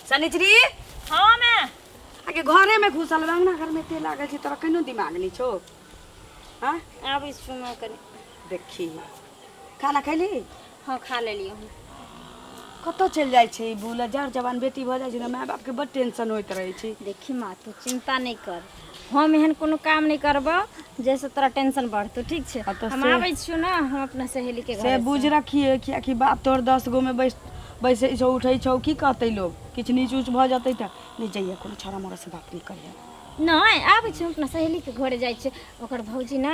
शनिचरी। हाँ मैं आगे घरे में घुसल रह, अंगना घर में ते लागल छै, तोरा कहिनो दिमाग नहीं छौ? हाँ। आबै छी माँ कनि। देखी, खाना खैली? हाँ, खा लेलियै हम। कतऽ चलि जाइ छै ई बूल? जर जवान बेटी भऽ जाइ छै ने, माय बापके बड टेंशन होइत रहै छै। देखी माँ, तू चिंता नहि कर, हम एहन कोनो काम नहि करबौ जाहिसँ तोरा टेंशन बढ़तौ, ठीक छै? हाँ तऽ हम से आबै छियौ ने हम अपना सहेलीके से घरेसँ। बुझ रखिए, कियाकि बाप तोहर 10 गो में बैस बैसै छौ, उठै छौ, की कहतै लोग? किछु नीच ऊँच भऽ जेतै तऽ नहि जइए, कोनो छौड़ा मोड़ा से बात नहि करिहे। नहि, आबै छी, हम अपना सहेलीके घरे जाइ छियै। ओकर भौजी ने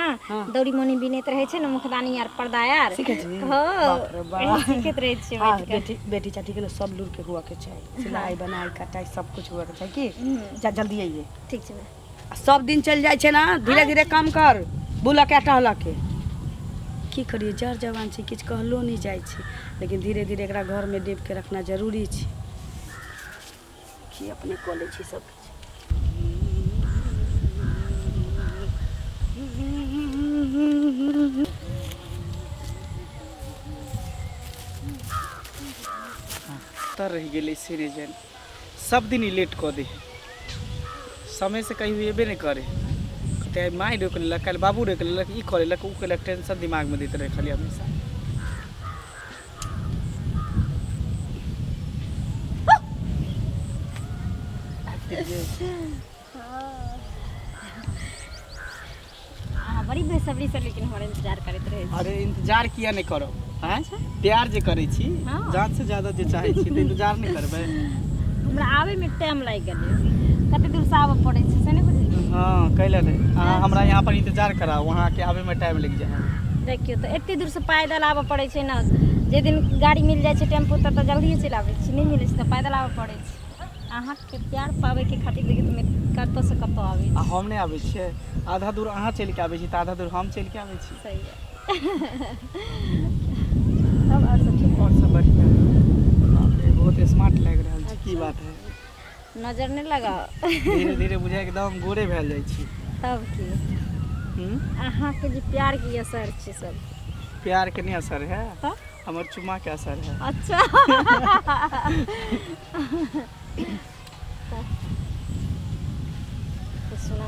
दौरी मौनी बिनैत रहै छै ने, मुखदानी आर पर्दा आर। सीखै छी? हँ। बाप रे बाप। एही सीखैत रहै छियै। हाँ। बैठ कऽ। बेटी बेटी चाटी के ने सब लूर के हुआ के चाही, सिलाई बनाई कटाई सब कुछ हुआ के चाही। की जा, जल्दी आइए। ठीक छै। आ सब दिन चलि जाइ छै ने, धीरे धीरे कम कर बुलऽ के, टहलऽ के। की करियै, जर जवान छै, किछु कहलो नहि जाइ छै, लेकिन धीरे धीरे एकरा घरमे डेब के रखना जरूरी छै की अपने कऽ लै छी सब किछु। तर रहि गेलै से नहि जानि, सब दिन ई लेट कऽ दै है, समयसँ कहियो एबे नहि करै। कहतै आइ माय रोकि लेलक, काल्हि बाबू रोकि लेलक, ई कऽ लेलक, ओ केलक, टेंशन दिमागमे दैत रहै खाली हमेशा। अहाँ बड़ी बेसब्री से लेकिन हमर इंतजार करैत रहै छी। अरे, इंतजार किया नहि करब? आँय, प्यार जे करै छी, जान से ज्यादा जे चाहै छी, तऽ इंतजार नहि करबै? हमरा आबैमे टाइम लागि गेलै, कते दूरसँ आबऽ पड़ै छै से नहि बुझलियै? हाँ, कैला नहि? अहाँ हमरा यहाँ पर इंतजार कराउ, वहाँ के आबे में टाइम लग जाए। देखियौ तऽ, एते दूरसँ पैदल आबऽ पड़ै छै ने। जे दिन गाड़ी मिल जाइ छै, टेम्पू, तऽ जल्दिए चलि आबै छी, नहि मिलै छै तऽ पैदल आबऽ पड़ै छै। अहाँके प्यार पाबैके खातिर देखियौ तऽ कतऽसँ कतऽ आबै आ छी। हम नहि आबै छियै? आधा दूर अहाँ चलि के आबै छी तऽ आधा दूर हम चलि के आबै छी। सही है। तब आओर सब ठीक? और सब बढ़िया। बाप रे, बहुत स्मार्ट लागि रहल छै, की बात है? नजर नहि लगाओ। धीरे धीरे बुझाय एकदम गोरे भेल जाइ छी। तब की? अहाँके जे प्यारके असर छै सब। प्यार के नहि असर है। तऽ? हमर चुम्मा के असर है। अच्छा, तऽ सुनू।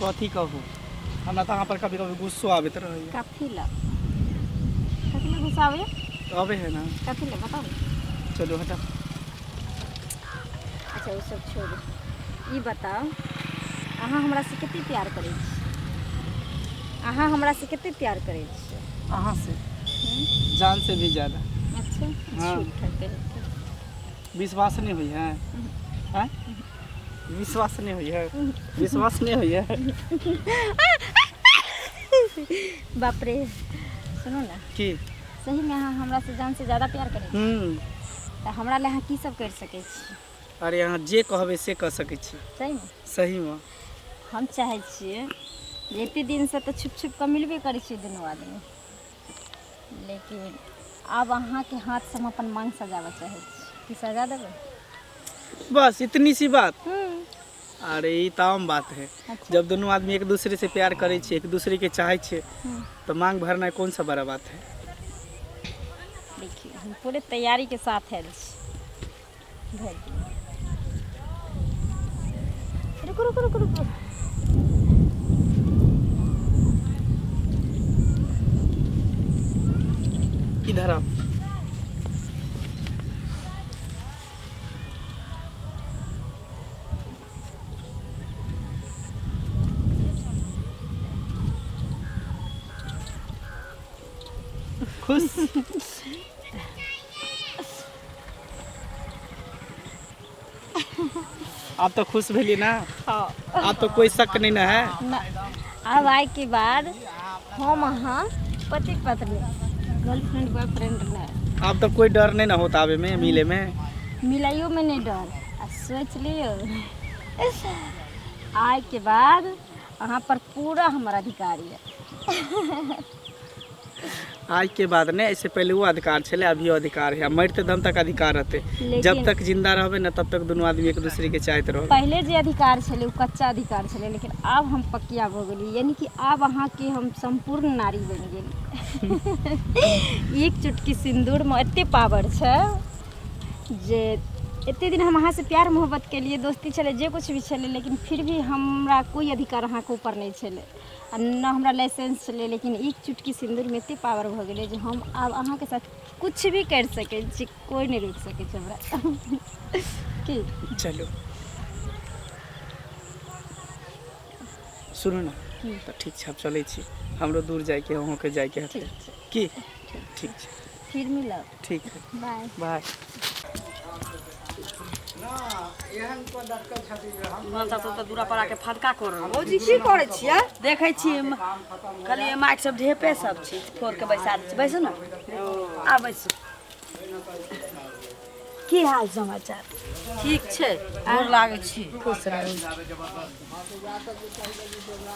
कथी कहू? हमरा तऽ अहाँ पर कभी कभी गुस्सो आबैत रहैया। कथी लए? कथी लए गुस्सा आबैया? अबे है ना। कथी लए, बताउ ने। चलू, हटाउ। अच्छा, ओ सब छोड़ू, ई बताउ अहाँ हमरा से कते प्यार करै छी? अहाँ हमरा से कते प्यार करै छी? अहाँ से जान से भी ज्यादा। अच्छा। हाँ। झूठ है कहीं। विश्वास नहीं हुई है? हैं? विश्वास नहीं हुई है? विश्वास नहीं हुई है? बाप रे, सुनू ने। की? सही में अहाँ हमरा से जान से ज्यादा प्यार करै छी? तऽ हमरा लए अहाँ की सब करि सकै छी? अरे, अहाँ जे कहबै से कऽ सकै छी। सही में? सही में। हम चाहै छियै जे एते दिनसँ तऽ छुप छुप कऽ मिलबे करै छियै दुनू आदमी, लेकिन आब अहाँके हाथसँ हम अपन मांग सजाबऽ चाहै छी। की सजा देबै? बस इतनी सी बात? अरे, ई तऽ आम बात है। जब दोनों आदमी एक दूसरे से प्यार करै छियै, एक दूसरे के चाहै छियै, तऽ मांग भरना कौन सा बड़ा बात है? देखियौ, हम पूरे तैयारीके साथ आयल छी। भरि दियौ। रुकू रुकू रुकू रुकू। इधर आओ। खुश? आब तो खुश भेली ना? हाँ। आब तो कोई शक नहीं ना है? ना, आब आइके बाद हम अहाँ पति पत्नी, गर्लफ्रेंड बॉयफ्रेंड नहि। आब तो कोई डर नहीं ना होता आबे में, मिले में? मिलाइयोमे नहि डर। आ सोचि लियौ, आइके बाद अहाँ पर पूरा हमर अधिकार यऽ। आज के बाद नहीं, ऐसे पहले वो अधिकार छले, अभी अधिकार है, मरते दम तक अधिकार रहते। जब लेकिन तक जिंदा रहबे ना, तब तक दोनों आदमी एक दूसरे के चाहते रहबे। पहिले जे अधिकार छलै ओ कच्चा अधिकार छलै, लेकिन आब हम पकिया भऽ गेली, यानी कि आब अहाँके हम सम्पूर्ण नारी बनि गेली। एक चुटकी सिन्दूरमे एते पावर छै जे एते दिन हम अहाँसँ प्यार मोहब्बत केलिए, दोस्ती छलै, जे कुछ भी छलै, लेकिन फिर भी हमरा कोइ अधिकार अहाँके ऊपर नहि छलै आ न हमरा लाइसेंस छलै। लेकिन एक चुटकी सिन्दूरमे एते पावर भऽ गेलै जे हम आब अहाँके साथ कुछ भी करि सकै छी, कोइ नहि रोकि सकै छै हमरा। की चलू सुनू ने, तऽ ठीक छै, आब चलै छी, हमरो दूर जाइके है, अहूँके जाइके हेतै। ठीक छै। की ठीक छै, फिर मिलब। ठीक है, बाय बाय। मनसा सब तऽ दूरा पर आके फदका कर रहल। भौजी की करै छियै? देखै छी, कहलियै माटि सब ढेपे सब छी, फोड़ के बैसा दै छी। बैसू ने, आ बैसू। की हाल समाचार? ठीक छै, गोर लागै छी। खुश रहू।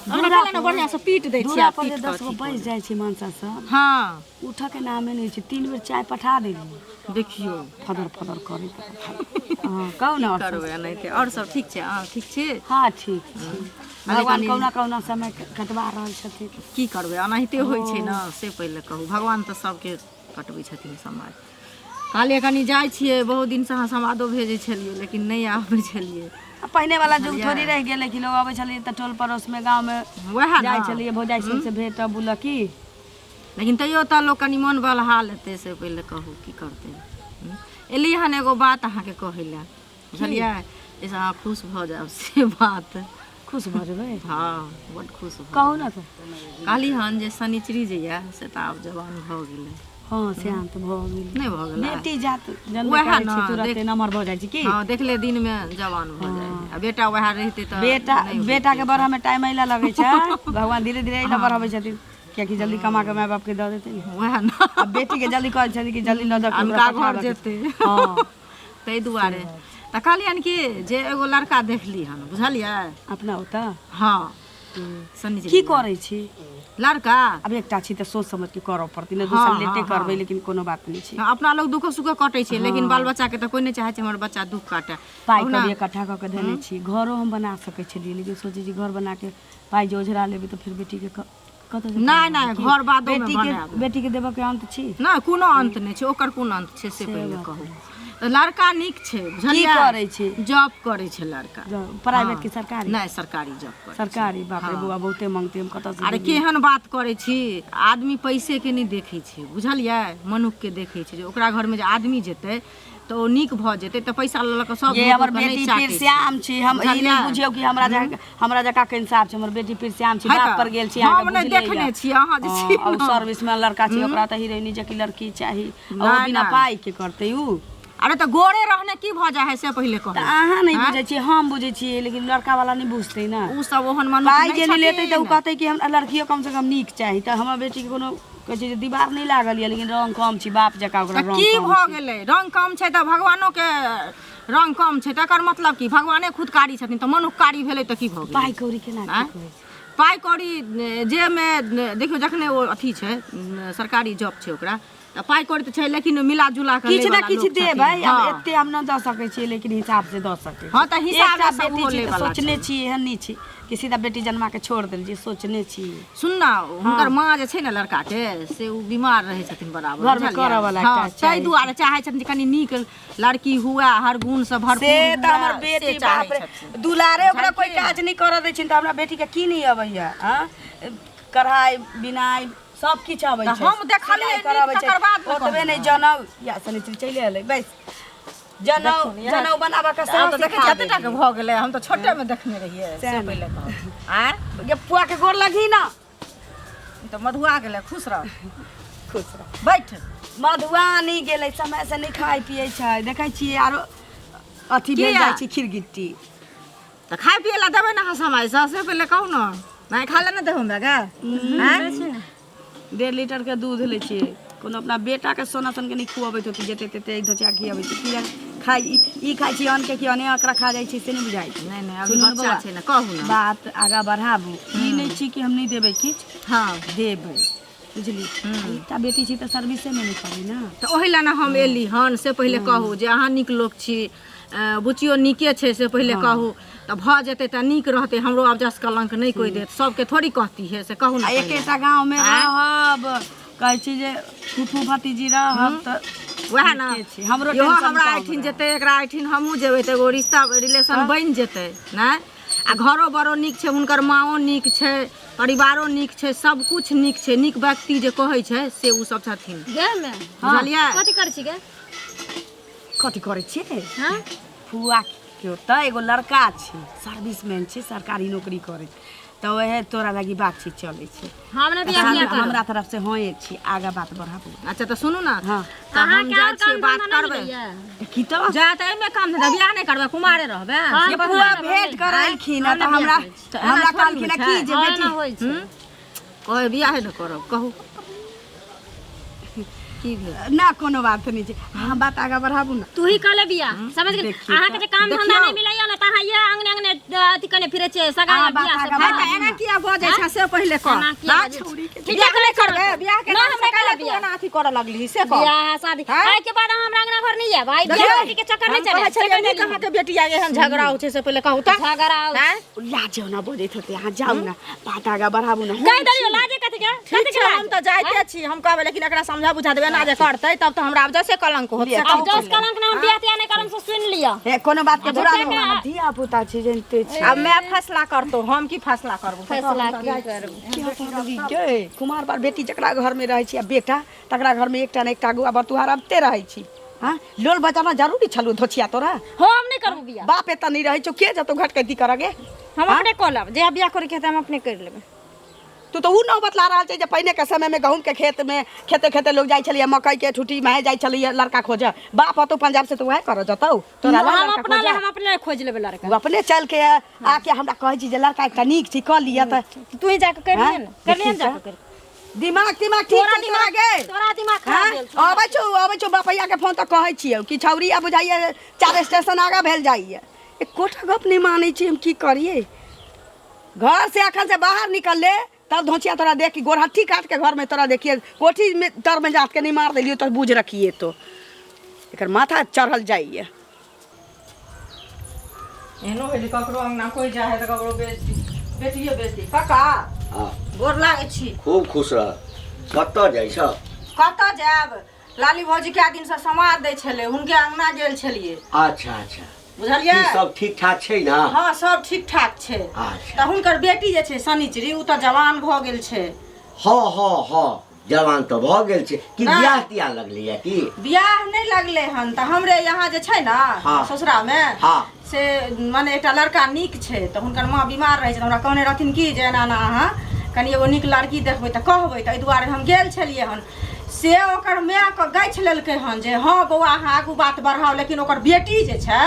हमरा ने बढ़िआँ से पीट दै छियै। दूरा पर जे पीट कऽ 10 गो अथी बैस जाइ छै मनसा सब, हँ, उठऽ के नामे नहि छै। 3 बेर चाय पठा देलियै। देखियौ, फदर फदर करै। हँ, कहू ने आओर सब। करबै एनाहिते। आओर सब ठीक छै? अहाँ ठीक छी? हँ, ठीक छी। भगवान कहुना कहुना समय कटवा रहल छथिन। की करबै, एनाहिते होइ छै ने। से पहिले कहू, भगवान तऽ सबके कटबै छथिन समाज। कहलियै कनि जाइ छियै, बहुत दिनसँ अहाँ समादो भेजै छलियै लेकिन नहि आबै छलियै। आ पहिने वाला युग थोड़ी रहि गेलै कि लोग अबै छलियै तऽ टोल पड़ोसमे गाँवमे वएह जाइ ने छलियै, भौजाइ सबसँ भेट बुलऽ की। लेकिन तैयो तऽ लोक कनि मोन बलहा लेतै, से पहिले कहू की करतै। एलियै हन एगो बात अहाँके कहै लए, बुझलियै, जाहिसँ अहाँ खुश भऽ जायब से बात। खुश भऽ जेबै? हँ, बड्ड खुश भऽ कहू ने तऽ। कहली हन जे शनिचरी जे यऽ से तऽ आब जवान भऽ गेलै। हँ, सियान तऽ भऽ गेलै। नहि भऽ गेलै? बेटी जात जन्म वएह करै ने, छै तुरते नमहर भऽ जाइ छै की। हँ, देखले दिनमे जवान भऽ जाइ है। आ बेटा वएह रहितै तऽ बेटा नहि होइतै। बेटा के बढ़ऽ में टाइम अइला लगै छै, भगवान धीरे धीरे अइला बढ़ाबै छथिन, कियाकि जल्दी कमा के माय बाप के दऽ देतै ने। वएह ने। आ बेटी के जल्दी कहै छथिन कि जल्दी लऽ दऽ के ओकरा अनका घर पठाबऽ के। जेतै। हँ, ताहि दुआरे तऽ कहलियनि कि जे एगो लड़का देखली हन, बुझलियै? अपना ओतऽ? हँ, शनिचरी। की करै छी लड़का? आब एकटा छी तऽ सोच समझ के करऽ पड़तै ने, दोसर लेटे करबै, लेकिन कोनो बात नहि छै। अपना लोग दुःख सुख कटै छै, लेकिन बाल बच्चाके तऽ कोइ नहि चाहै छै हमर बच्चा दुःख काटए। पाइ कौड़ी इकट्ठा कऽ के धेने छी, घरो हम बना सकै छलियै, लेकिन सोचै छी घर बना के पाइ जे ओझरा लेबै तऽ फेर बेटीके कतऽ से नहि नहि, घर बादोमे बेटीके बनायब। बेटीके देबऽ के अन्त छी। नहि, कोनो अन्त नहि छै ओकर, कोन अन्त छै से पहिले कहू। तऽ लड़का नीक छै, की बुझलियै? करै छै? जॉब करै छै लड़का। प्राइवेट की सरकारी? नहि, सरकारी जॉब करै। सरकारी? बाप रे बौआ, बहुते मांगते, हम कतऽ से अरे देबै? केहन बात करै छी, आदमी पैसे के नहि देखै छै, बुझलियै? मनुख के देखै छै जे ओकरा घरमे जे आदमी जेतै तऽ ओ नीक भऽ जेतै। तऽ पैसा लऽ लऽ कऽ सब ये हमर लोकके नहि बेटी चाटै पीर छै। श्याम छी, हम ई नहि बुझलियै? बुझियौ कि हमरा जकाँ, हमरा जकाँ के इंसाफ छै। हमर बेटी पीर श्याम छी, है बाप तऽ, पर गेल छी। हम अहाँके नहि बुझले देखने यऽ। छी, अहाँ जे छी हँ, आ उ ने। सर्विस में लड़का छै, ओकरा तऽ हीरोइनी जकी लड़की चाही, आ ओ नहि, बिना नहि। पाइ के करतै उ? अरे तऽ गोरे रहने की भऽ जाइ है से पहिले तऽ कहू। अहाँ नहि बुझै छियै, हम बुझै छियै, लेकिन लड़का वाला नहि बुझतै ने। उ सब ओहन मनुख पाइ नहि जे नहि लेतै तऽ उ छथिन। कहतै कि हमरा लड़कियो कम से कम नीक चाही। तऽ हमर बेटीके कोनो कहै छै जे दीवार नहि लागल यऽ, लेकिन रंग कम छै, बाप जकाँ ओकरा तऽ रंग की कम भऽ छै। गेलै रंग कम छै तऽ? भगवानो के रंग कम छै, तकर मतलब की भगवाने खुद कारी छथिन? तऽ मनुख कारी भेलै तऽ की भऽ गेलै? पाइ कौड़ी केना की आँय? कहै छै? पाइ कौड़ी जेमे देखियौ, जखने ओ अथी छै, सरकारी जॉब छै ओकरा, तऽ पाइ कौड़ी तऽ छै, लेकिन मिला जुला कऽ किछु ने लैवला किछु लोक छथिन। देबै आब। हँ। एते हम नहि दऽ सकै छियै, लेकिन हिसाब से दऽ सकै। हँ, तऽ हिसाब एकटा से बेटी ओहो छी तऽ लैवला सोचने छै। छी, एहन नहि छी कि सीधा बेटी जन्मा के छोड़ देल, सोचने छी। सुन ना, हुनकर माँ जे छै ने लड़का के, से ओ बीमार रहै छथिन बराबर, घरमे बुझलियै? करऽवला हँ, एकटा ताहि चाही। दुआरे चाहै छथिन जे कनि नीक लड़की हुए, हर गुण से भरपूर से तऽ हुए, हमर से बेटी चाहै बाप रे छथिन। दुलारे ओकरा कोई बुझलखिन? काज नहि करऽ दै छै। तऽ हमरा बेटी के की नहि अबैया? आँ, कढ़ाइ बिनाइ सब किछु अबै तऽ छै, हम देखलियै सिलाइ नीक, करऽ अबै छै। तकर बाद ने ओतबे कहलहुँ। नहि, जनउ या शनिचरी चलि एलै, बैस, जनउ जनउ बनाबऽ के आब सेहो तऽ देखै सिखा छियै कते टाके देलियै। भऽ गेलै, हम तऽ छोटे मे देखने रहियै से। सएह ने। पहिले कहू आँय। गे पुआ के गोर लगही ना। ई तऽ मधुआ गेलै। खुश रह। खुश रह। बैठ। मधुआ नहि गेलै, समय से नहि खाइ पियै छै, देखै छियै आरो अथी भेल किया? जाइ छै खिरगिट्टी। तऽ खाय पियै लए देबै ने अहाँ समयसँ, से पहिले कहू ने। नहि खाय लए नहि देबै हमरा गे? आँय? 1.5 लीटर के दूध लै छियै, कोनो अपना बेटाके सोना सनके नहि खुअबैत होतै जते तते धोचिया खियाबै छै। की जाने खाइ ई खाइ छी अन्न के कि अने एकरा खा जाइ छै, से नहि बुझाइ छै। नहि नहि, अभी सुनू ने बच्चा बौआ, छै ने, कहू ने। बात आगाँ बढ़ाबू। ई नहि छी कि हम नहि देबै किछु। हँ। देबै, बुझली? एकटा बेटी छी तऽ सर्विसेमे नहि करबै ने। तऽ ओहि लए ने हम एली हन, से पहिले कहू जे अहाँ नीक लोक छी, बुचियो नीके छै, से पहिले कहू। तऽ भऽ जेतै तऽ नीक रहतै, हमरो आब जस कलंक नहि कोइ देत। सबके थोड़ी कहती है, से कहू ने आ पहिले। एकेटा गाँवमे रहब, कहै छी जे फूफू भतीजी रहब तऽ वएह ने। नीके छै, हमरो इहो टेंशन हमरा कम एहिठिन रहै। जेतै, एकरा एहिठिन हमहूँ जेबै तऽ एगो रिश्ता रिलेशन बनि जेतै नहि। आ घरो बड़ो नीक छै, हुनकर माँओ नीक छै, परिवारो नीक छै, सब कुछ नीक छै। नीक व्यक्ति जे कहै छै से ओ सब छथिन। गे मे बुझलियै? कथी करै छी गे? कथी करै छियै? हँ। फुआ के ओतऽ एगो लड़का छै, सर्विसमैन छै, सरकारी नौकरी करै छै, तऽ वएह तोरा लागी बातचीत चलै छै। हम नहि बियाह किया करब? हमरा तरफ से हाँ छी, आगा बात बढ़ाबू। अच्छा तऽ सुनू ने। हँ। तऽ हम अहाँके जाइ आओर छियै, काम बात धन्धा नहि करबै। मिलैया? की तऽ जा तऽ एहिमे काम धन्धा, बियाह नहि करबै, कुमारे रहबै। हँ, से फुआ भेंट करलखिन तऽ हमरा तऽ एना हमरा थोड़ी कहलखिन होइ की छै? जे हँ, बेटी एना होइ छै। कहै बियाहे नहि करब, कहू की भेल? ना, कोनो बात नहि छै, अहाँ बात आगाँ बढ़ाबू ने। तू ही कहले बियाह, समझ गेली? देखियौ। अहाँके जे काम धंधा देखियौ। नहि मिलैया ने तऽ अहाँ इएह अंगने अंगने अथी कने फिरै छियै सगा अहाँ बात बियाह आगाँ सब। हँ, तऽ एना किया बजै छै से पहिले कह। एना किया हाँ? बजै छै? ठीक बियाह छै, नहि करबै, बियाह के ना, नाम हम से नहि काहे करब तू बियाह। एना अथी करऽ लगली से कह। बियाह शादी हाँ? एहि के बाद अहाँ हमरा अंगना घर नहि आयब। आइ बियाह शादी के चक्कर नहि हम चले। कहै छलियै नीक अहाँके बेटी आ एहन झगड़ा होइ छै से पहिले कहू तऽ। झगड़ा होइ छै। आँय? लाज ना बजैत होतै, अहाँ जाउ ने, बात आगाँ बढ़ाबू ने। कहि देलियौ लाजे कथी के? ठीक कथी के छै, लाज? हम तऽ जाइते छी, हम कहबै, लेकिन एकरा समझा बुझा देबै। एना जे करतै तब तऽ हमरा आब जसे कलंक होत से आब कहू जस पहिले। कलंक ना, हम बियाह तियाह नहि करब से सुनि लिअ। हे, कोनो बात के बुरा झूठे नहि के- धिया पुता छै, जनिते छै। आब माय फैसला करतौ, हम की फैसला करबो? फैसला की करब? गे कुमार बार बेटी जकरा घरमे रहै छी आ बेटा तकरा घरमे एकटा ने एकटा गुआ बरतुहार अबिते रहै छी। हँ, लोल बचाना जरूरी छलौ धोछिया तोरा। हम नहि करबो बियाह। बाप एतऽ नहि रहै छौ, के जतौ घटकैती करऽ गे? हम अपने कऽ लेब, जे बियाह करैके हेतै हम अपने करि लेबै। तू तऽ ओ नौबत ला रहल छै जे पहिनेके समयमे गहूँमके खेतमे खेते खेते लोग जाइ छलैए, मकइके ठुटीमे जाइ छलैए लड़का खोजऽ। बाप अतौ पंजाब से तऽ वएह करऽ जतौ तोरा ला हम लड़का अपना ले खोजऽ। हम अपने खोजि लेबै लड़का। ओ अपने चल के आके हमरा कहै छी जे लड़का एकटा नीक छै, कऽ लिअ तऽ। तू ही जाके कर लिहे ने, कर लिहे ने। देखी। जाके कर। दिमाग तिमाग ठीक तोरा छै तोरा दिमाग गे? तोरा दिमाग खराब हाँ? भेल छौ। अबै छौ बापैया के फोन तऽ कहै छियौ कि छौरी आ बुझाइए चार स्टेशन आगाँ भेल जाइए, एकोटा गप नहि मानै छी। हम की करियै? घर से अखन से बाहर निकलले तब धोचिया तोरा देख के गोरहट्ठी काट के घर में तोरा देखिए, कोठी में तर में जात के नहीं मार देलियो तो बुझ रखिए तो एकर माथा चढ़ल जाइए। एहनो भेलै, ककरो अंगना कोइ जाइ है तऽ ककरो बेजती, बेटियो बेजती। काका। हँ। गोर लागै छी। खूब खुश रह। कतऽ जाइ छ? कतऽ जायब, लाली भौजी कए दिनसँ समाद दै छलै, हुनके अंगना गेल छलियै। अच्छा अच्छा। बुझलियै? की सब ठीक ठाक छै ने? हँ, सब ठीक ठाक छै। अच्छा। तऽ हुनकर बेटी जे छै शनिचरी, ओ तऽ जवान भऽ गेल छै। हँ हँ हँ, जवान तऽ भऽ गेल छै। की नहि। बियाह तियाह लगलैया की? बियाह नहि लगलै हन, तऽ हमरे यहाँ जे छै ने ससुरामे से मने एकटा लड़का नीक छै, तऽ हुनकर माँ बीमार रहै छै, तऽ हमरा कहने रहथिन कि जे एना एना अहाँ कनि एगो नीक लड़की देखबै तऽ कहबै, तऽ एहि दुआरे हम गेल छलियै हन। से ओकर मायके गाछि लेलकै हन जे हँ बौआ, अहाँ आगू बात बढ़ाउ, लेकिन ओकर बेटी जे छै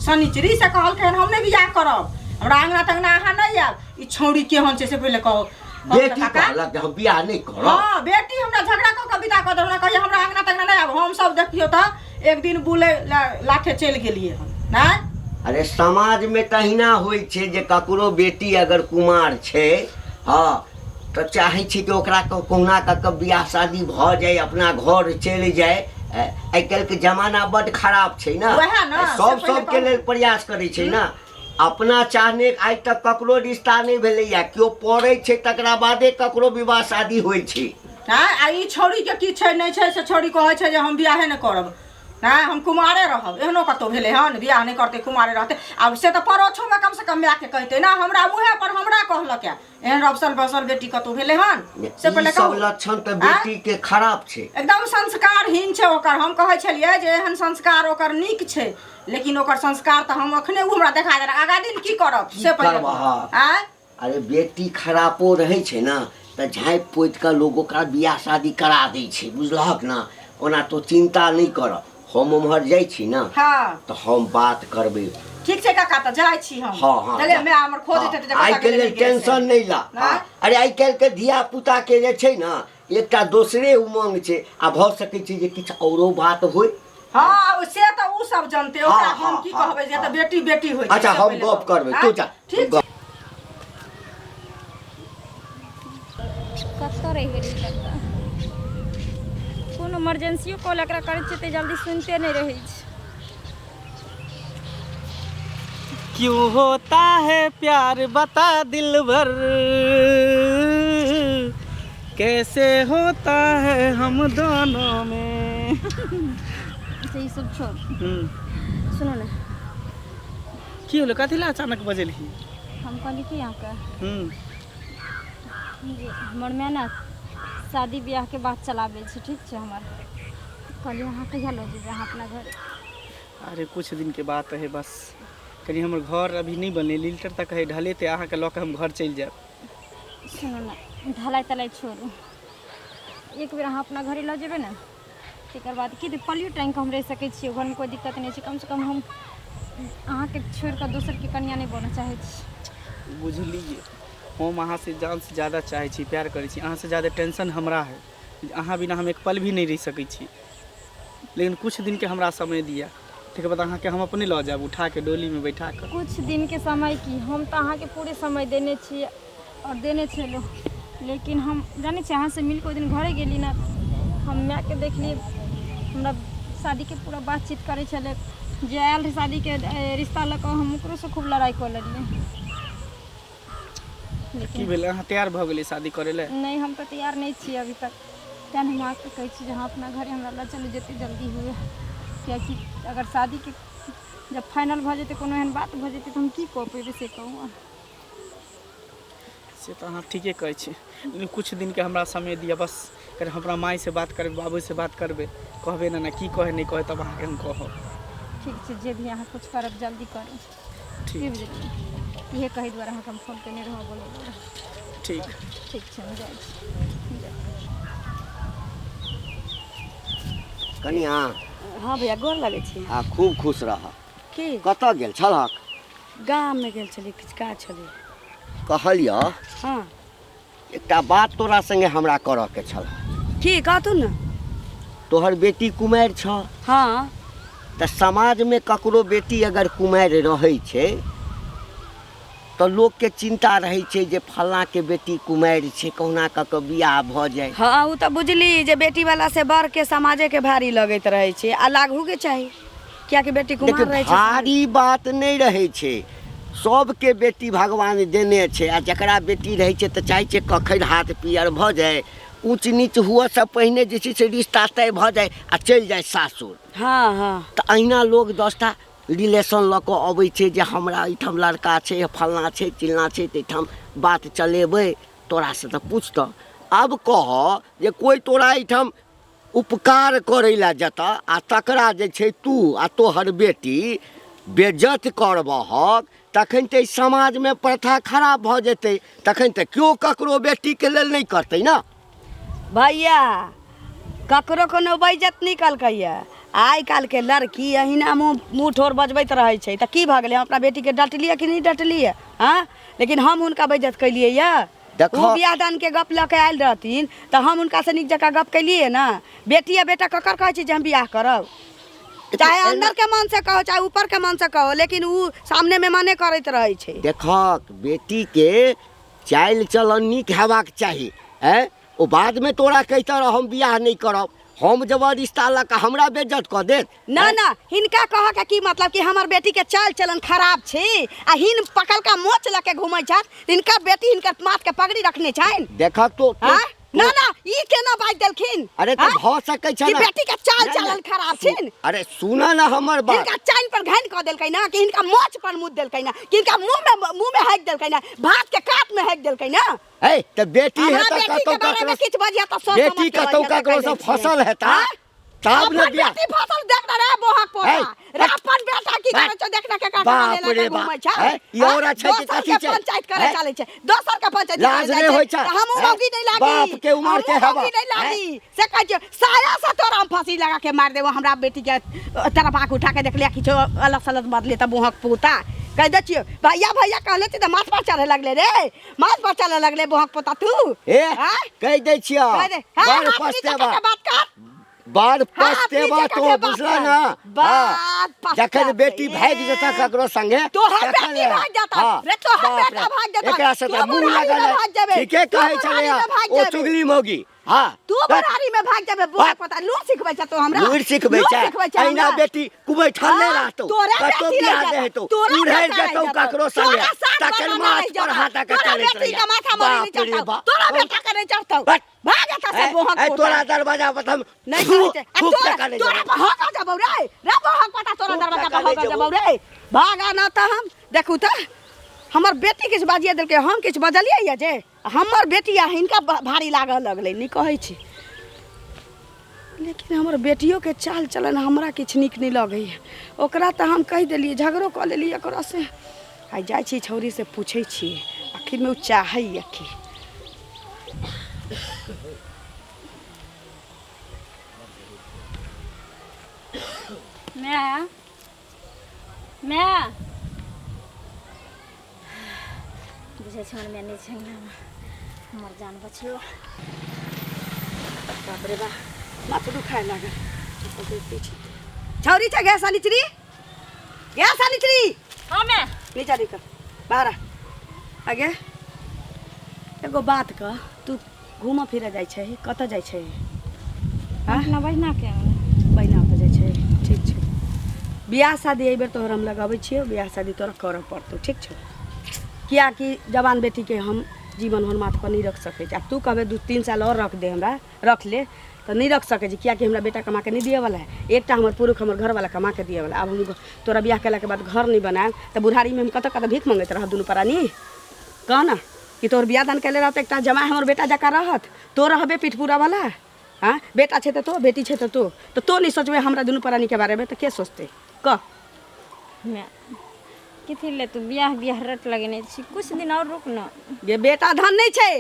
शनिचरी से कहलकै हन, हम नहि बियाह करब, हमरा अङ्गना तङ्गना अहाँ नहि आयब। ई छौड़ी केहन छै से पहिले कहू। कहू तऽ बेटी काका। कहलक जे हम बियाह नहि करब? हँ, बेटी हमरा झगड़ा कऽ कऽ विदा कऽ देलक। हमरा कहैया हमरा अङ्गना तङ्गना नहि आब। हम सब देखियौ तऽ एक दिन बुलै लाथे चलि गेलियै हन नहि। अरे, समाज में तहिना होइ छै जे ककरो बेटी अगर कुमार छै, हँ, तऽ चाहै छै कि ओकरा कहुना कऽ कऽ बियाह शादी भऽ जाय, अपना घर चलि जाय। आइ काल्हिके जमाना बड्ड खराब छै ने। वएह ने, से सब पहिले सबके कहू। लेल प्रयास करै छै ने। अपना चाहने आइ तक ककरो रिश्ता नहि भेलैया। केओ पढ़ै छै तकरा बादे ककरो विवाह शादी होइ छै। आँय, आ ई छौड़ीके की छै नहि छै, से छौड़ी कहै छै जे हम बियाहे नहि करब, नहि, हम कुमारे रहब। एहनो कतहु भेलै हन, बियाह नहि करतै, कुमारे रहतै? आब से तऽ परोछोमे कमसँ कम मायके कहतै ने। हमरा मुँहे पर हमरा कहलक एहन रबसल बसल बेटी कतहु भेलै हन से ई पहिले सब कहू। लक्षण तऽ बेटी के खराब छै। एकदम संस्कारहीन छै ओकर। हम कहै छलियै जे एहन संस्कार ओकर नीक छै, लेकिन ओकर संस्कार तऽ हम अखने ओ हमरा देखा देलक। आगा दिन की करब से पहिले करबह? कहू। आँय? अरे, बेटी खरापो रहै छै ने तऽ झाँपि पोति कऽ लोक ओकरा बियाह शादी करा दै छै, बुझलहक ने? ओना तो चिन्ता नहि कर, हम उम्हर जाइ छी ने तऽ हम बात करबै। ठीक छै काका, तऽ जाइ छी हम। हँ हँ। चलिए, माय हमर खोजैत हेतै जे आइ कतऽ के गेलै, लेल नहि गेलै से। टेंशन नहि ला। नहि? हँ। अरे, आइ काल्हि के धिया पुता के जे छै ने एकटा दोसरे उमंग छै, आ भऽ सकै छै जे किछु औरो बात होइ। हँ, से तऽ उ सब जनते ओकरा, हम की कहबै जे तऽ बेटी बेटी होइ छै। अच्छा, से हम पहिले गप कहू। करबै। आँय? तू जा। ठीक। गप कतऽ रहि गेलै लड़का? कोनो इमरजेंसियो कॉल एकरा करै छियै तऽ जल्दी सुनिते नहि रहै छै। क्यों होता है प्यार बता दिलबर, कैसे होता है हम दोनों में? अच्छा ई सब छोड़। सुनू ने। की होलो, कथी ला अचानक बजेलही? हम कहली कि अहाँके जे हमर माय ने शादी ब्याहके बात चलाबै छै, ठीक छै? हमर कहली अहाँ कहिया लऽ जेबै अहाँ अपना घर? अरे कुछ दिन के बात है बस, कनि हमर घर अभी नहीं बनले, लील्टर तक है ढलेते, अहाँके लऽ के हम घर चलि जायब। सुनू ने, ढलाई तलाई छोड़ू, एक बेर अहाँ अपना घरे लऽ जेबै ने, तकर बाद की पलियो टाँगि कऽ हम रहि सकै छियै घरमे, कोइ दिक्कत नहि छै। कमसँ कम हम अहाँके छोड़ि कऽ दोसरके कनिया नहि बनऽ चाहै छी। बुझलियै, हम अहाँसँ जानसँ ज्यादा चाहै छी, प्यार करै छी, अहाँसँ ज्यादा टेंशन हमरा है, अहाँ बिना हम एक पल भी नहि रहि सकै छी। लेकिन कुछ दिनके हमरा समय दिअ, तकर बाद अहाँके हम अपने लऽ जायब उठाके डोलीमे बैठा कऽ। कुछ दिनके समय की, हम तऽ अहाँके पूरे समय देने छी आओर देने छलहुँ, लेकिन हम जानै छी अहाँसँ मिलके ओहि दिन घरे गेली ने, हम मायके देखली हमरा शादीके पूरा बातचीत करै छलै, जे आयल रहै शादीके रिश्ता लऽ कऽ, हम ओकरोसँ खूब लड़ाइ कऽ लेलियै। की लेकिन भेलै, अहाँ तैयार भऽ गेलियै शादी करै लए? नहि, हम तऽ तैयार नहि छियै अभी तक, तेँ हम अहाँके कहै छी जे अहाँ अपना घरे हमरा लऽ चलू जतेक जल्दी हुए, किएकि अगर शादीके जब फाइनल भऽ जेतै, कोनो एहन बात भऽ जेतै तऽ हम की कऽ पेबै से कहू अहाँ। से तऽ अहाँ ठीके कहै छी, लेकिन कुछ दिनके हमरा समय दिअ बस, कनि हम अपना मायसँ बात करबै, बाबूसँ बात करबै, कहबै ने ने की कहै नहि कहै, तब अहाँके हम कहब। ठीक छै, जे भी अहाँ कुछ करब जल्दी करू। ठीक। की बुझलियै, इहे कहै दुआरे अहाँके हम फोन केने रहौँ बोलै दुआरे। ठीक। ठीक छै, हम जाइ छी। कनिया। हँ भैया, गोर लगै छी। आ खूब खुश रह। की? कतऽ गेल छलहक? गाममे गेल छलियै, किछु काज छलै। कहलियह। हँ। एकटा बात तोरा संगे हमरा करऽ के छल। की कहतू ने? तोहर बेटी कुमारि छह। हँ। तऽ समाजमे ककरो बेटी अगर कुमारि रहै छै तऽ लोकके चिन्ता रहै छै जे फल्लाँके बेटी कुमारि छै, कहुना कऽ कऽ बियाह भऽ जाय। हँ, ओ तऽ बुझली जे बेटीवला से बड़के समाजेके भारी लगैत रहै छै, आ लागूके चाही, कियाकि बेटी कुमार देखियौ, रहै छै। भारी बात नहि रहै छै, सबके बेटी भगवान देने छै, आ जकरा बेटी रहै छै तऽ चाहै छै कखन हाथ पीयर भऽ जाय, ऊँच नीच हुअसँ पहिने जे छै से रिश्ता तय भऽ जाय आ चलि जाय सासुर। हँ हँ। तऽ अहिना लोग 10टा रिलेशन लऽ कऽ अबै छै जे हमरा एहिठाम लड़का छै, फल्लाँ छै, चिल्लाँ छै, तऽ एहिठाम बात चलेबै, तोरासँ तऽ पूछतऽ। आब कह जे कोइ तोरा एहिठाम उपकार करै लए जेतऽ आ तकरा जे छै तू आ तोहर बेटी बेज्जत करबहक, तखन तऽ एहि समाजमे प्रथा खराब भऽ जेतै, तखन तऽ केओ ककरो बेटीके लेल नहि करतै ने। भैया, ककरो कोनो बेइज्जत नहि कलकैया। आइ काल्हिके लड़की अहिना मुँह मुँह ठोर बजबैत रहै छै, तऽ की भऽ गेलै? हम अपना बेटीके डटलियै कि नहि डटलियै? हँ, लेकिन हम हुनका बेइज्जत केलियै यऽ? देखो। ओ बियाह दानके गप लऽ के आयल रहथिन तऽ हम हुनकासँ नीक जकाँ गप केलियै ने। बेटी आ बेटा ककर कहै छै जे हम बियाह करब, चाहे अंदर के मन से कहो चाहे ऊपर के मन से कहो, लेकिन उ सामने में मने करैत रहै छै। देखक, बेटीके चालि चलन नीक हेबाक चाही। आँय, ओ बादमे तोरा कहितऽ रह हम बियाह नहि करब, हम जब रिश्ता लऽ कऽ हमरा बेज्जत कऽ देत। ना ना, हिनका कह के की मतलब कि हमर बेटी के चाल चलन खराब छै, आ हिन पकड़का मोच लऽ के घूमै छथि, हिनकर बेटी हिनकर माथ के पगड़ी रखने छनि। देखक तो हाँ? ना ना, ई केना बाजि देलखिन? अरे तऽ हाँ? भऽ सकै छै कि ने। बेटी के चाल नहि, नहि, चलन खराब छनि? अरे सुन ने हमर बात। हिनका चाइन पर घाइन कऽ देलकै ना, कि हिनका मोच पर मुद देलकै ना, कि हिनका मुंह में हाकि देलकै ना, भात के कात में हाकि देलकै ना? है तऽ बेटी हमरा है तऽ बेटी के कतौ बारे में ककरो किछु बजिया तऽ सोच बेटी समझ के कतौ बजिया तऽ ककरो कहि से दै छियै। फसल हेता हाँ? तब ने अपन बियाह। बेटी फसल देख ना रे बोहक पोता। है, रे अपन बेटा की बाप करै छौ देख ना, के काका बाप लेला रे के बाप। घूमै छै। है, ई हाँ? औरत छै कि दोसर कथी के छै? पंचायत करे है? चलै छै, दोसर के पंचायत लाज करे जाइ नहि छै। होइ छै? तऽ हमहूँ है? मौगी नहि लागी, बाप के उमर के हमहूँ हेबा। मौगी नहि है? लागी से कहै छियौ। साया से तोरा हम फांसी लगा के मारि देबो। हमरा बेटी के तरफा के उठा के देखलियै किछो अलग सलग बदले तऽ मुँहक पोता कहि दै छियौ। भैया भैया कहले छी तऽ माथ पर चढ़े लगले रे, माथ पर चढ़े लगले मुँहक पोता तू। हे आँय? कहि दै छियौ, कहि दे। हाँ, बड़ हाथ नीचा पछतेबा। कऽ के बात कर। बड़ हाथ पछतेबा नीचा तो, कऽ के बात बुझला कर। ना? हाँ। बात पछताते। जखन बेटी भागि जेतऽ ककरो संगे तोहर तखन बेटी भागि जेतऽ। हाँ, रे तोहर बाप बेटा रे। भागि जेतऽ। एकरा से तू तऽ मुँह बुढ़ारी लगल में है। भागि जेबे। ठीके तू कहै बुढ़ारी छलैया में भागि ओ जेबे। चुगली मौगी। हाँ। तू बुढ़ारी में भाग जाबे बुआ पता लूर सिखबै छ तो हमरा। लूरि सिखबै लूर छै। सिखबै छै अहिना हमरा। बेटी कुमैठल नहि हाँ, रहतौ। तोरा कतौ बेटी बियाह रहि नहि हेतौ। जेतौ, तोरा उड़ैल बेटा रहि जेतौ जेतौ, ककरो संगे। तोरा साथ तखन बना माथ नहि पर जेतौ, हाथ दऽ कऽ तोरा चलैत बेटी रहिया। के माथा मोड़ी नहि बाप रे चढ़तौ, बाप। तोरा बेटा के नहि चढ़तौ। बट। भाग एतऽ से ए, बोहक ए, पोता। तोरा दरवाजा पर हम नहीं थू- कहै छै। आ थूक तोरा टका नहि तोरा जेबौ। पर हक जबौ रे रे बोहक पता तोरा थूक दरवाजा टका पर नहि हक जेबौ। जबौ रे भाग आ न तऽ हम देखू तऽ हमर बेटी किछु बाजिए देलकै हम किछु बजलियै यऽ जे हमर बेटी आ हिनका भारी लागऽ लगलै नहि कहै छी लेकिन हमर बेटियोके चाल चलन हमरा किछु नीक नहि लगैए ओकरा तऽ हम कहि देलियै झगड़ो कऽ लेलियै ओकरासँ आइ जाइ छी छौड़ीसँ पूछै छियै आखिरमे ओ चाहैए की। माय माय बुझै छै हमर माय नहि छै अंगनामे हमर जान बचलो। बाप रे बा माथ दुखाए लागल। छौरी छै गैस सानिचरी गैस सानिचरी। हाँ माय। नीचा निकल बाहर आ। आगे एगो बात कह तू घूमऽ फिरऽ जाइ छै कतऽ जाइ छै? अपना बहिना के बहिना ओतऽ जाइ छै। ठीक छै बियाह शादी एहि बेर तोहर हम लगाबै छियौ बियाह शादी तोरा करऽ पड़तौ ठीक छौ कियाकि जवान बेटीके हम जीवन भर माथ पर नहि रख सकै छी। आ तू कहबे 2-3 साल और रख दे हमरा रख ले तऽ नहि रख सकै छी कियाकि हमरा बेटा कमा के नहि दियऽवला है। एकटा हमर पुरुष हमर घरवाला कमा के दियऽवला। आब हम तोरा बियाह केलाके बाद घर नहि बनायब तऽ बुढ़ारीमे हम कतऽ कतऽ भीख मङ्गैत रहब दुनू प्राणी। कह न कि तोहर बियाह दान केले रहत एकटा जमाय हमर बेटा जकाँ रहत तो रहबे पिठपुरावला। हाँ बेटा छै तऽ तो बेटी छै तऽ तो नहि सोचबै हमरा दुनू प्राणीके बारेमे तऽ के सोचतै कह। माय कथी ले तू बियाह बियाह रट लगेने छी कुछ दिन और रुक न। ये बेटा धन नहीं छै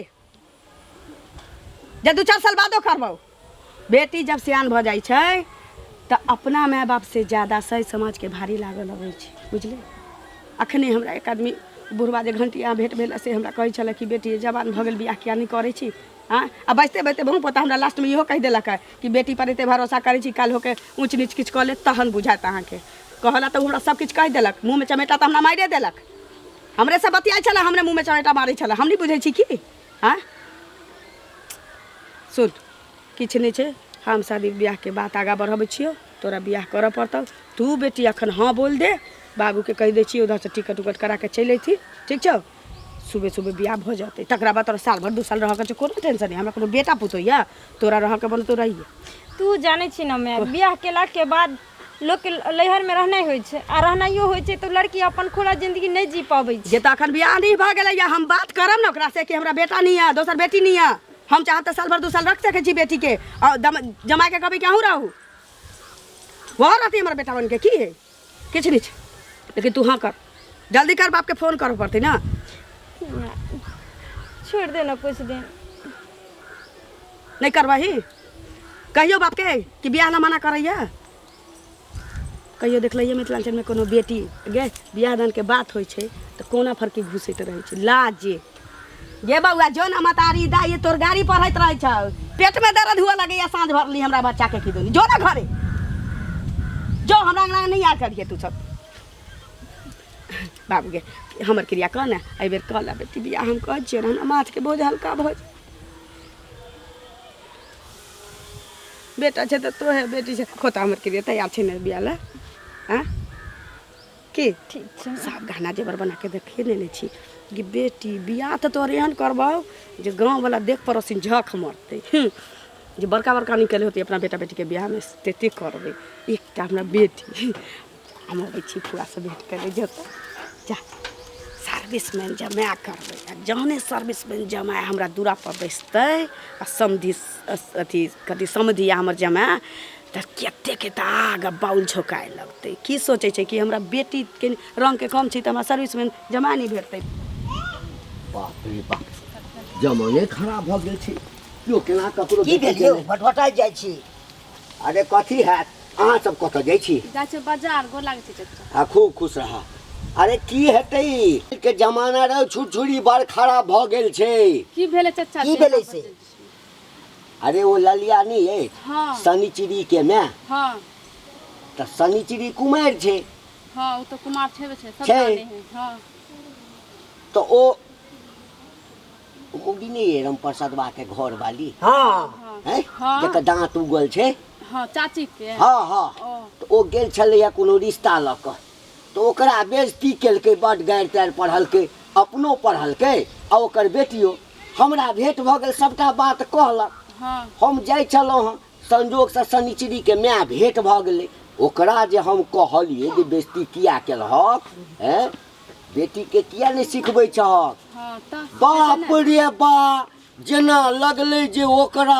जे 2-4 साल बादो करबौ। बेटी जब सियान भऽ जाइ छै तऽ अपना माय बाप से ज्यादा सही समाजके भारी लागऽ लगै छै बुझलियै। अखने हमरा एक आदमी बुढ़वा जे घंटिया भेट भेल से हमरा कहै छलै कि बेटी जवान भऽ गेल बियाह किया नहि करै छी। हाँ आ बजते बजते बहु पोता हमरा लास्टमे इहो कहि देलक है कि बेटी पर एते भरोसा करै छी काल्हि होके ऊँच नीच किछु कऽ लेत तहन बुझायत अहाँके। कहला तऽ हमरा सब किछु कहि देलक मुँहमे चमेटा तऽ हमरा मारिए देलक। हमरे से बतियाइ छलै हमरे मुँहमे चमेटा मारै छलै हम नहि बुझै छी की। हाँ सुन किछु नहि छै हम शादी बियाहके बात आगाँ बढ़बै छियौ तोरा बियाह करऽ पड़तौ तू बेटी अखन हाँ बोल दे बाबूके कहि दै छियै उधरसँ टिकट उकट करा के चलि अयथिन ठीक छौ। सुबह सुबह बियाह भऽ जेतै तकरा बाद तोरा साल भर 2 साल रहऽके छै कोनो टेंशन नहि। हमरा कोनो बेटा पुतोह यऽ तोरा रहऽके मन तो रहिए। तू जानै छी न माय बियाह केलाके बाद लोकके लैहरमे रहनाइ होइ छै आ रहनाइयो होइ छै तऽ लड़की अपन खुला जिंदगी नहि जी पाबै छै। जे तऽ अखन बियाह नहि भऽ गेलै या हम बात करब ने ओकरा से कि हमरा बेटा नहि यऽ दोसर बेटी नहि यऽ हम चाहब तऽ साल भर 2 साल रख सकै छी बेटीके आ जमाके कहबै कि अहूँ रहू वह रहती हमर बेटा बनके की है किछु नहि छै। लेकिन तू हाँ कर जल्दी कर बापके फोन करऽ पड़तै ने। छोड़ि दे न कुछ दिन। नहि करबही कहियो बापके कि बियाह ला मना करैया। कहियो देखलियै मिथिलाञ्चलमे कोनो बेटी गे बियाह दानके बात होइ छै तऽ कोना फरकी घुसैत रहै छै लाजे। गे बौआ जो न मतारी दाइ तोर गाड़ी पढ़ैत रहै छौ पेटमे दर्द हुअ लगैया साँझ भरली हमरा बच्चाके की देली जो न घरे जो हमरा अंगना नहि आयल करिहे तू सब। बाबू गे हमर क्रिया कह ने एहिबेर कऽ ले बेटी बियाह हम कहै छियै हमरा माथके बोझ हल्का भऽ जाय। बेटा छै तऽ तोहे बेटी छै खोता हमर क्रिया तैयार छै ने बियाह लए। आँय की ठीक छै सब गहना जेवर बना के देखिए नेने छी कि बेटी बियाह तऽ तोहर एहन करबौ जे गाँववला देख पड़ोसिन झख मरतै जे बड़का बड़का निकल होतै अपना बेटा बेटीके बियाहमे तते करबै। एकटा हमरा बेटी हम अबै छी फुआसँ भेँट करै जेतै जा सर्विसमैन जमाए करबै आ जहने सर्विसमैन जमाए हमरा दूरापर बैसतै आ समधि अथी कथी समधि आ हमर जमाए तऽ कतेक तऽ आग बाउल झोकाए लगतै। की सोचै छै कि हमरा बेटीके रङ्गके कम छै तऽ हमरा सर्विसमैन जमाए नहि भेटतै। बाप रे बाप जमाने खराब भऽ गेल छै केओ केना ककरो की भेल यौ भटभटाइत जाइ छी। अरे कथी हैत अहाँ सब कतऽ जाइ छी? जाइ छी बाजार गोर लागै छी चाचा। आ खूब खुश रह। अरे की हेतै के जमाना रह छुरछुरी बड़ खराब भऽ गेल छै। की भेलै चाचा? की भेलै से? अरे ओ ललिया नहि अछि हाँ। शनिचरी के माय। हाँ। तऽ शनिचरी कुमारि छै। हाँ ओ तऽ कुमार छेबे छै सब छै। जाने है। हाँ। तऽ ओ ओ मौगी नहि अइ रामप्रसादबा के घर वाली? हँ। हैं? हाँ। जकर दाँत उगल छै। हँ, चाची के। हँ हँ। ओ। तऽ ओ गेल छलैया कोनो रिश्ता लऽ कऽ, तऽ ओकरा बेइज्जती केलकै, बड्ड गारि तारि पढ़लकै, अपनो पढ़लकै आ ओकर बेटियो। हमरा भेंट भऽ गेल, सभटा बात कहलक। हँ। हम जाइ छलहुँ हँ, संजोगसँ शनिचरीके माय भेंट भऽ गेलै। ओकरा जे हम कहलियै जे बेइज्जती किया केलहक, हैं, बेटीके किया नहि सिखबै छहक? हँ, तऽ बाप रे बा, जेना लगलै जे ओकरा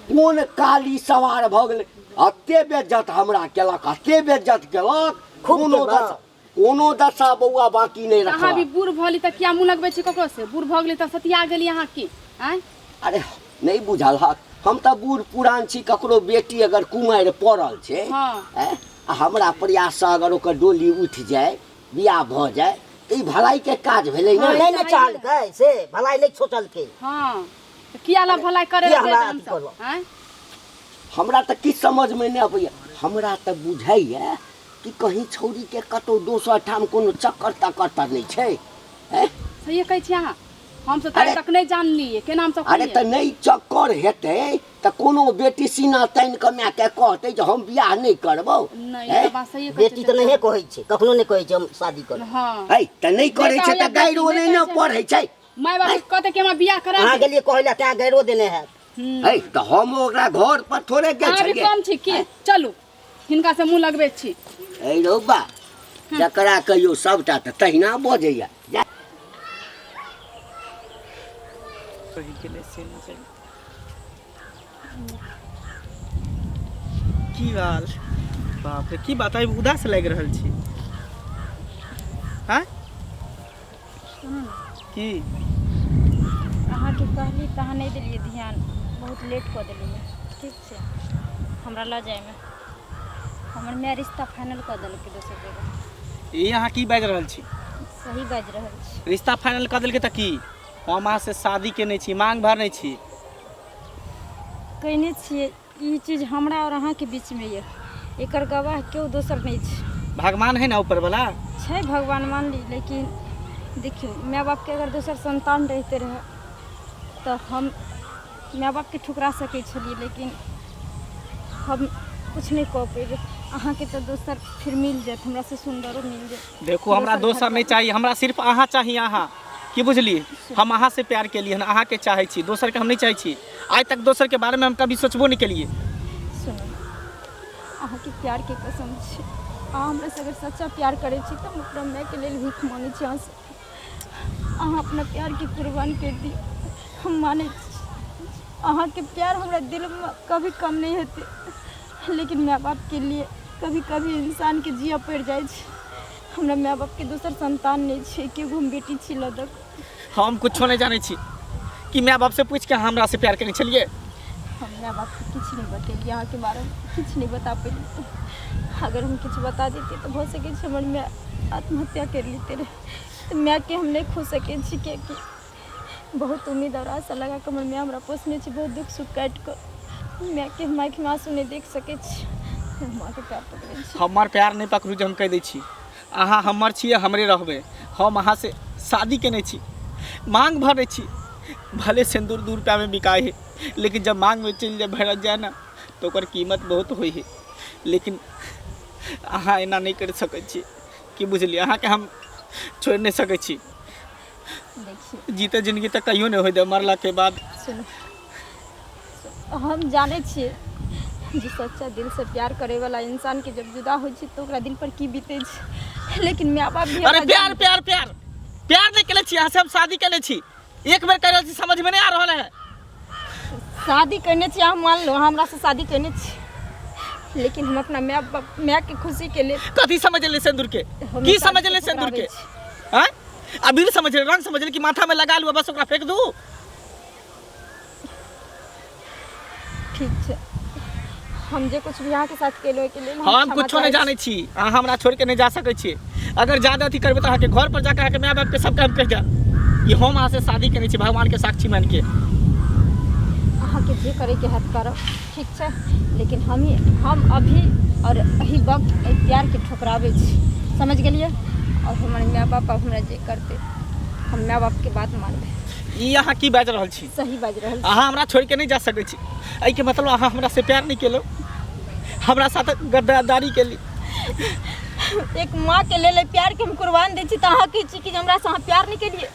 कोन काली सवार भऽ गेलै। अते बेज्जत हमरा केलक, अते बेज्जत केलक। खूब कोनो केलक। दशा, कोनो दशा बौआ बाकी नहि अहाँ भी रखलक। बूढ़ भऽ तऽ किया मुँह लगबै छी ककरो से? बूढ़ भऽ गेली तऽ सतिया गेली अहाँ की? आँय? अरे नहि बुझल हक, हम तऽ बूढ़ पुरान छी। ककरो बेटी अगर कुमारि पड़ल छै, हँ। ऐं, आ हमरा प्रयाससँ अगर ओकर डोली उठि जाय, बियाह भऽ जाय, तऽ ई भलाइके काज भेलै ने। नहि ने चाहलकै से भलाई नहि सोचलकै। हँ, तऽ किया ला भलाई करे किया लए हमरा जेबै अथी हमसब? करब? आँय? हमरा तऽ किछु समझमे नहि अबैए। हमरा तऽ बुझाइए कि कहीं छौड़ीके कतहु दोसर ठाम कोनो चक्कर तक्कर तऽ नहि छै। ऐं? सहिए कहै छी अहाँ, हमसब तऽ आइ अरे- तक नहि जानलियै केना हमसब अरे करियै। तऽ नहि चक्कर हेतै तऽ कोनो बेटी सीना तानि कऽ मायके कहतै जे हम बियाह नहि करबौ? नहि, ऐं? ई तऽ बात सहिए कहै बेटी छी। तऽ नहिए कहै छै, कखनो नहि कहै छै हम शादी करब। हँ। है तऽ नहि करै बेटा छै होइया तऽ गाइरो बेटी, नहि ने नहि कहै छै। पढ़ै छै। माय बाप कहतै कि हमरा बियाह करा अहाँ दे। गेलियै कहै लए तैं गैरो देने हैत। है तऽ हम ओकरा घर पर थोड़े गेल अहाँ भी छलियै। कम छी की? चलू, हिनका से मुँह लगबै छी। ऐ रौ बा, जकरा कहियो सबटा तऽ तहिना बजैया। जा। रहि गेलै से नहि जानि की हाल। बाप रे, की बात, आइ उदास लागि रहल छी? आँय? की? अहाँके कहली तऽ अहाँ नहि देलियै ध्यान, बहुत लेट कऽ देलियै। ठीक छै, हमरा लऽ जायमे हमर माय रिश्ता फाइनल कऽ देलकै दोसर जगह। ई अहाँ की बाजि रहल छी? सही बाजि रहल छी। रिश्ता फाइनल कऽ देलकै तऽ की? हम अहाँसँ शादी केने छी, मांग भरने छी। कहने छियै, ई चीज हमरा आओर अहाँके बीचमे यऽ, एकर गवाह केओ दोसर नहि छै। भगवान है ना ऊपर वाला। छै भगवान, मान ली, लेकिन देखियौ, माय बापके अगर दोसर संतान रहिते रहए तऽ हम माय बापके ठुकरा सकै छलियै, लेकिन हम किछु नहि कऽ पेबै। अहाँके तऽ दोसर फिर मिल जायत, हमरासँ सुन्दरो मिल जायत। देखू, हमरा दोसर नहि चाही, हमरा सिर्फ अहाँ चाही। अहाँ की बुझलियै? हम अहाँ से प्यार केलियै हन, अहाँके चाहै छी, दोसरके हम नहि चाहै छी। आइ तक दोसरके बारेमे हम कभी सोचबो नहि केलियै। सुनू, अहाँके प्यारके कसम छै, अहाँ हमरासँ अगर सच्चा प्यार करै छी तऽ हम अपना मायके लेल भीख माँगै छी अहाँसँ, अहाँ अपना प्यारके कुर्बान करि दियौ। हम मानै छी अहाँके प्यार हमरा दिलमे कभी कम नहि हेतै, लेकिन माय बापके लिए कभी कभी इंसानके जियऽ पड़ि जाइ छै। हमरा माय बापके दोसर संतान नहि छै, एके गो हम बेटी छी लऽ दऽ। हम कुछो नहि जानै छी कि माय बाप से पूछि के अहाँ हमरा से प्यार केने छलियै? हम माय बापके किछु नहि बतेलियै, अहाँके बारेमे किछु नहि बता पेलियै। अगर हम किछु बता दैतियै तऽ भऽ सकै छै हमर माय आत्महत्या करि लेते रहै। तऽ मायके हम नहि खो सकै छी, किएकि बहुत उम्मीद आओर आशा लगा कऽ हमर माय हमरा पोसने छै, बहुत दुःख सुख काटि कऽ। मायके हम आँखिमे आँसू नहि देख सकै छी। हम अहाँके पैर पकड़ै छी। हमर प्यार नहि पकड़ू जे हम कहि दै छी। अहाँ हमर छियै, हमरे रहबै। हम अहाँसँ शादी केने छी, मांग भरै छी। भले सिन्दूर 2 रुपैआमे बिकाइ है, लेकिन जब मांगमे चलि जाए, भरल जाए ने, तऽ ओकर कीमत बहुत होइ है। लेकिन अहाँ एना नहि करि सकै छी, की बुझलियै? अहाँके हम छोड़ि नहि सकै छी। देखियौ, जीते जिंदगी तऽ कहियो नहि होइ दे, मरलाके बाद। सुनू, हम जानै छियै जे सच्चा दिलसँ प्यार करैवला इंसानके जब जुदा होइ छै तऽ ओकरा दिल पर की बीतै छै, लेकिन माय बाप भी अरे हमरा प्यार प्यार प्यार प्यार नहि केले छी अहाँ से, हम शादी केले छी। एक बेर कहि रहल छी, समझमे नहि आ रहल है? शादी करने छी अहाँ, मान लो अहाँ हमरासँ शादी करने छी, लेकिन हम अपना माय बाप, मायके खुशीके लेल कथी समझ ले सिंदूर के? हम की शादी समझ के ले सिंदूर के? ठुकराबै छी। आँय, अबीर समझ ले, रंग समझ ले कि माथा में लगा लू, बस ओकरा फेंक दू? ठीक छै, हम जे कुछ भी अहाँके साथ केलहुँ ओहिके लेल हम क्षमा कुछो नहि चाहै जानै छी। अहाँ हमरा छोड़ि के नहि जा सकै छी। अगर ज्यादा अथी करबै तऽ अहाँके घर पर जाके अहाँके माय बापके सबके हम कहि देब कि हम अहाँ से शादी केने छी भगवानके साक्षी मान के। छी। अहाँके जे करैके हैत करब, ठीक छै, लेकिन हम ही हम अभी आओर एहि वक्त एहि प्यारके ठुकराबै छी, समझ गेलियै? आओर हमर माय बाप आब हमरा जे करतै, हम माय बापके बात मानबै। ई अहाँ की बाजि रहल छी? सही बाजि रहल छी। अहाँ हमरा छोड़ि के नहि जा सकै छी। एहिके मतलब अहाँ हमरा से प्यार नहि केलहुँ, हमरा साथ गद्दारी केली। एक माँ के लेल प्यार के हम कुर्बान दै छी तऽ अहाँ कहै छी कि जे हमरा से अहाँ प्यार नहि केलियै।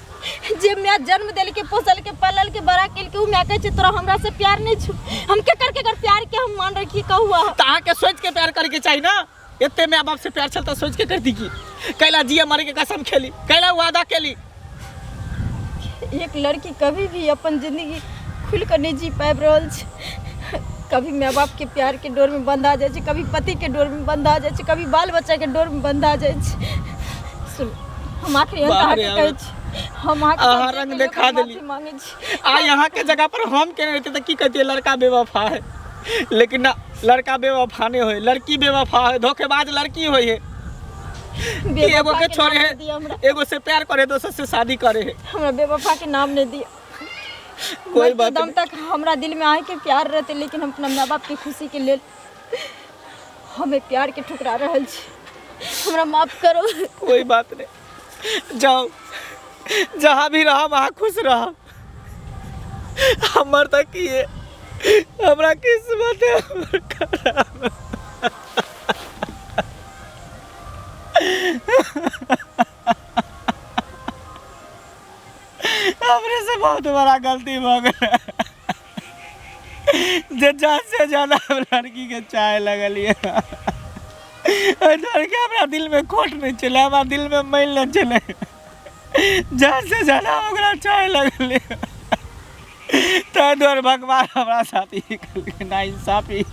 जे माय जन्म देलकै, पोसलकै, पाललकै, बड़ा केलकै, ओ माय कहै छै तोरा हमरा से प्यार नहि छौ। हम केकर केकर प्यार के हम मान रखियै कहू अहाँ? तऽ अहाँके सोचि के प्यार करैके चाही ने। एते माय बाप से प्यार छल तऽ सोचि के करती की? कैला जिए मरे के कसम खेली, कैला वादा केली। एक लड़की कभी भी अपन जिंदगी खुल कर नहीं जी पाबि रहल छै। कभी माय बाप के प्यार के डोर में बंधा जाइ छै, कभी पति के डोर में बंधा जाइ छै, कभी बाल बच्चा के डोर में बंधा जाइ छै। सुन, हम आखिरी अंत बाप रे, अहाँके कहै छी, हम अहाँके अहाँ सब रंग जे देखा कहियौ देली। माफी मांगै छी। आइ अहाँके जगह पर हम केने रहितै तऽ की कहतियै, लड़का बेवफा है। लेकिन ना, लड़का बेवफा नहीं होय, लड़की बेवफा है, धोखेबाज लड़की होय है। कि एगो बेवफा के के छोड़े नाम है, नहि दिअ हमरा। एगो से प्यार करे, दोसर से शादी करे है। हमरा बेवफा के नाम नहीं दिअ। कोई मरते बात दम नहीं। तक हमरा दिल में अहाँके प्यार रहते, लेकिन हम अपना माय बाप के खुशी के लेल हमें प्यार के ठुकरा रहल छी। हमरा माफ करो। कोई बात नहीं, जाओ जहाँ भी रहो वहाँ खुश रहो। हमर तऽ की है, हमरा किस्मत है हमर खराब। हमरे से बहुत बड़ा गलती भऽ गेल जे जान से ज्यादा हम लड़की के चाहे लगलियै। लड़की हमरा दिल में खोट नहीं छलै, हमरा दिल में मैल नहीं छलै, जान से ज्यादा ओकरा चाहे लगलियै। ताहि दुआरे भगवान हमरा साथ ई केलकै, ना इंसाफी।